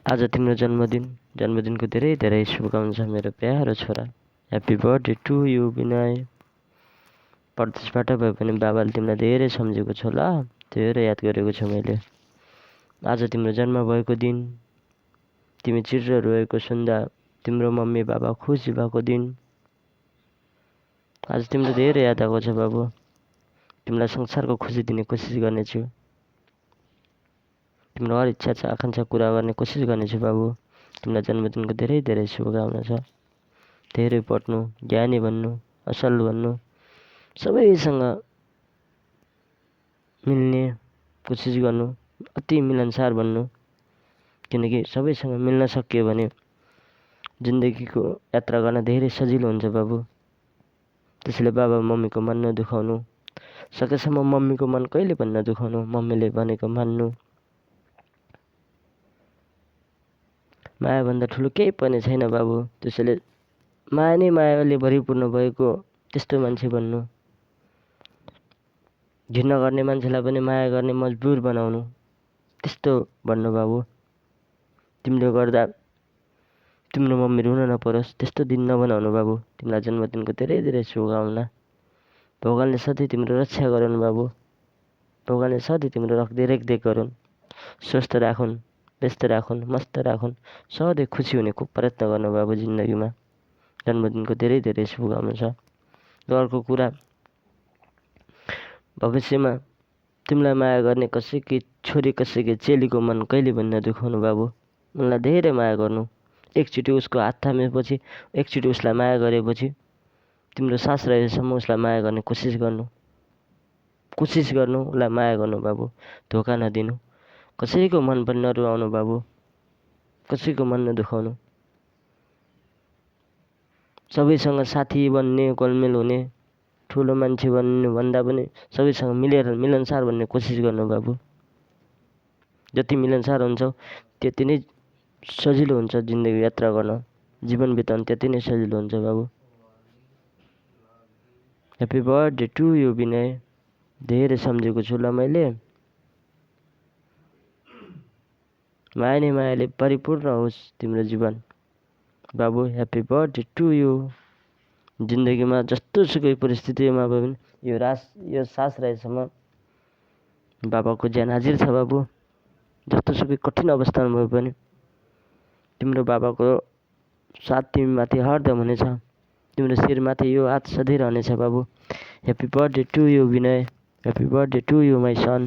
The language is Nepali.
आज तिम्रो जन्मदिनको धेरै धेरै शुभकामना मेरो प्यारो छोरा। Happy birthday to you Vinay. परदेशबाट भए पनि बाबाले तिमीलाई धेरै सम्झेको छ ल, धेरै याद गरेको छु मैले। आज तिम्रो जन्म भएको दिन, तिमी चिर्र रोएको सुन्दा तिम्रो मम्मी बाबा खुसी भएको दिन। आज तिम्रो धेरै याद आएको छ बाबु। तिमीलाई संसारको खुसी दिने कोसिस गर्नेछु। तिम्रो हर इच्छा छ आकाङ्क्षा कुरा गर्ने कोसिस गर्नेछु बाबु। तिमीलाई जन्मदिनको धेरै धेरै शुभकामना छ। धेरै पढ्नु, ज्ञानी बन्नु, असल बन्नु, सबैसँग मिल्ने कोसिस गर्नु, अति मिलनसार बन्नु। किनकि सबैसँग मिल्न सकियो भने जिन्दगीको यात्रा गर्न धेरै सजिलो हुन्छ बाबु। त्यसैले बाबा मम्मीको मन नदुखाउनु, सकेसम्म मम्मीको मन कहिले पनि नदुखाउनु, मम्मीले भनेको मान्नु। मायाभन्दा ठुलो केही पनि छैन बाबु। त्यसैले माया नै मायाले भरिपूर्ण भएको त्यस्तो मान्छे बन्नु। घृणा गर्ने मान्छेलाई पनि माया गर्ने मजबुर बनाउनु, त्यस्तो भन्नु बाबु। तिमीले गर्दा तिम्रो मम्मी रुन नपरोस् त्यस्तो दिन नबनाउनु बाबु। तिमीलाई जन्मदिनको धेरै धेरै शुभकामना। भगवानले सधैँ तिम्रो रक्षा गरून् बाबु। भगवानले सधैँ तिम्रो रेखदेख गरून्, स्वस्थ राखुन्, व्यस्त राखुन्, मस्त राखुन्, सधैँ खुसी हुने खुब प्रयत्न गर्नु बाबु जिन्दगीमा। जन्मदिनको धेरै धेरै शुभकामना छ। र अर्को कुरा, भविष्यमा तिमीलाई माया गर्ने कसैकी छोरी कसैकी चेलीको मन कहिले पनि नदुखाउनु बाबु। उनलाई धेरै माया गर्नु। एकचोटि उसको हात थामेपछि, एकचोटि उसलाई माया गरेपछि तिम्रो सास रहेसम्म उसलाई माया गर्ने कोसिस गर्नु, उसलाई माया गर्नु बाबु। धोका नदिनु, कसैको मन पनि नरुवाउनु बाबु, कसैको मन नदुखाउनु। सबैसँग साथी बन्ने, गोलमेल हुने, ठुलो मान्छे बन्नु भन्दा पनि सबैसँग मिलेर मिलनसार बन्ने कोसिस गर्नु बाबु। जति मिलनसार हुन्छौ त्यति नै सजिलो हुन्छ जिन्दगी यात्रा गर्न, जीवन बिताउनु त्यति नै सजिलो हुन्छ बाबु। Happy birthday to you Vinay. धेरै सम्झेको छु ल मैले। माया नै मायाले परिपूर्ण होस् तिम्रो जीवन बाबु। Happy birthday to you. जिन्दगीमा जस्तो सुकै परिस्थितिमा भए पनि यो सास रहेसम्म बाबाको ज्यान हाजिर छ बाबु। जस्तो सुकै कठिन अवस्थामा भए पनि तिम्रो बाबाको साथ तिमीमाथि हरदम हुनेछ। तिम्रो शिरमाथि यो हात सधैँ रहनेछ बाबु। Happy birthday to you Vinay. Happy birthday to you my sun.